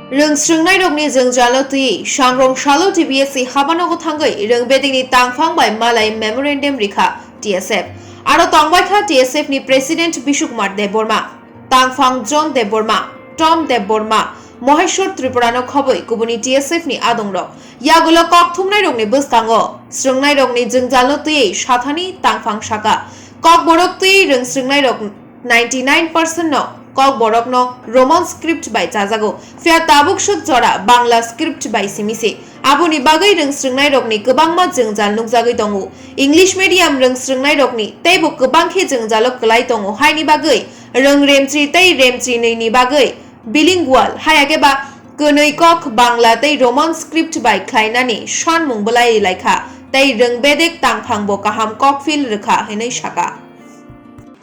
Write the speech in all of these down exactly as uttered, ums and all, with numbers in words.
Rwng srwngnairokni jwngjalno twiwi Sangrong Salo T B S C habanogo thangwi rwng bedekni tangphang bai malai memorandum rikha T S F. Aro tongbaikha T S F ni President Bishwkumar Debbarma, tangphang John Debbarma, Tom Debbarma, Moheshwar Tripurano khobwi kubuni T S F ni adongrok. Yagulo kokthumnairokni bwskango srwngnairokni jwngjalno twiwi sathani tangphang saka. Kokborok twiwi rwng srwngnairok ninety nine percent no Kokborokno Roman script bai chajago. Phiya tabuk swk jora Bangla script bai simi se. Aboni bagwi rwng srwngnairokni kwbangma jwngjal nukjagwi tongo. English medium rwng srwngnairokni teibo kwbang khe jwngjalo kwlai tongo. Haini bagwi rwng remchri tei remchri nwi ni bagwi bilingual, haya khe ba kwnwi kok Bangla tei Roman script bai khlainani sanmung bwlai laikha tei rwng bedek tangphang bo kaham kokphil rwkha hinwi saka.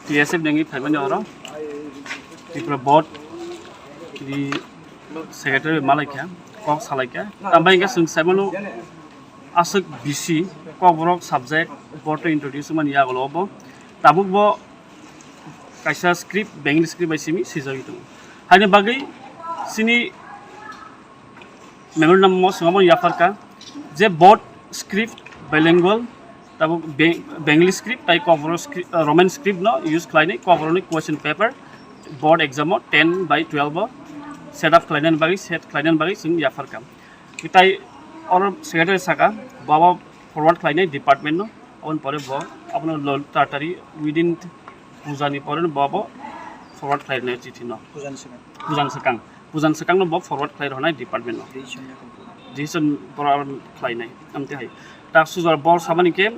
T S F nangwi phaimani oro Tripura Board ni Secretary malaikha, kok salaikha. Tambai hwnkhe chwng saimano aswk bisi Kokborok subject board o introduce wngmani yagulo bo tabuk bo kaisa script, Bengali script bai simi swijagwi tongo. Haini bagwi chini memorandum o swngamo yapharkha je board script bilingual, tabuk Be-, Bengali script tai Kokborok script, uh, Roman script no use khlainai Kokborokni question paper board exam o ten by twelve o set up khlainani bagwi, set khlainani bagwi chwng yapharkha. Tai oro secretary saka, baba forward khlainai department no, aboni pore bo abono lo-, taratari within puja ni pore no bo abo forward khlainai chithi no. Puja ni swkang. Puja ni swkang. Puja ni swkang no bo forward khlai rwnai department no. Decision no kok. Decision bora khlainai. Amte hai. Ta sujor bor samani ke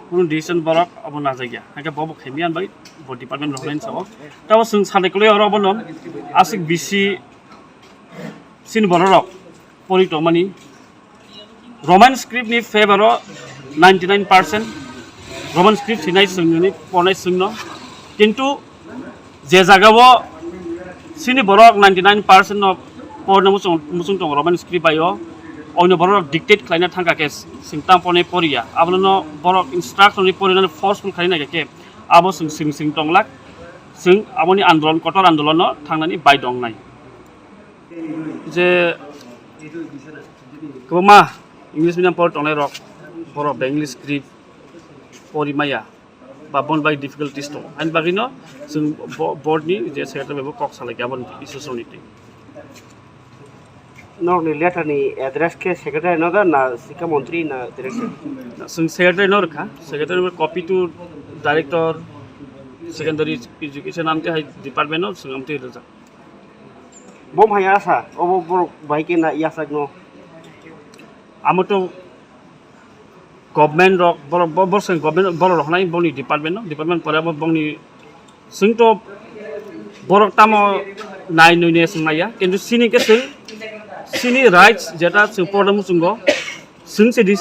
kunu decision borok abo na jagya. Hake bo bo khemi an bai bo department rwnai sao. Ta bo swng sade kolo oro bono aswk bisi sin bororok pori tongmani Roman script ni favor o ninety nine percent Roman script sinai swngnani pornai swngno, kintu je jaga o sini borok ninety nine percent no porna muchung, muchung tongo Roman script bai o, oino borok dictate khlaina thangka khe singtang pornai poriya, abono borok instruction ni porinani forceful khlaina khe abo sing sing sing tonglak, sing aboni andolon, kotor andolon no thangnani bai dongnai. Je kwbangma English medium pori tongnai rok, borok Bengali script pori maya ba bon bai difficulties tongo. Ani bagwi no chwng bo-, board ni je secretary bai bo kok salai kha aboni issue song ni twi. Norokni letter ni address khe secretary no da na sikha montri na director? Chwng secretary no rwkha, secretary no copy to director secondary education amte hai department no chwng amte rwjak. Bom hai asa, obo borok bai khe na yasakno. Amo to government rok, borok, bo-, borok se government, borok rok nai boni department no, department pore bo boni swng to borok tamo nai nui ne swng nai ya, kintu sini ke swng, sini rights jeta swng porda muchungo, swng se di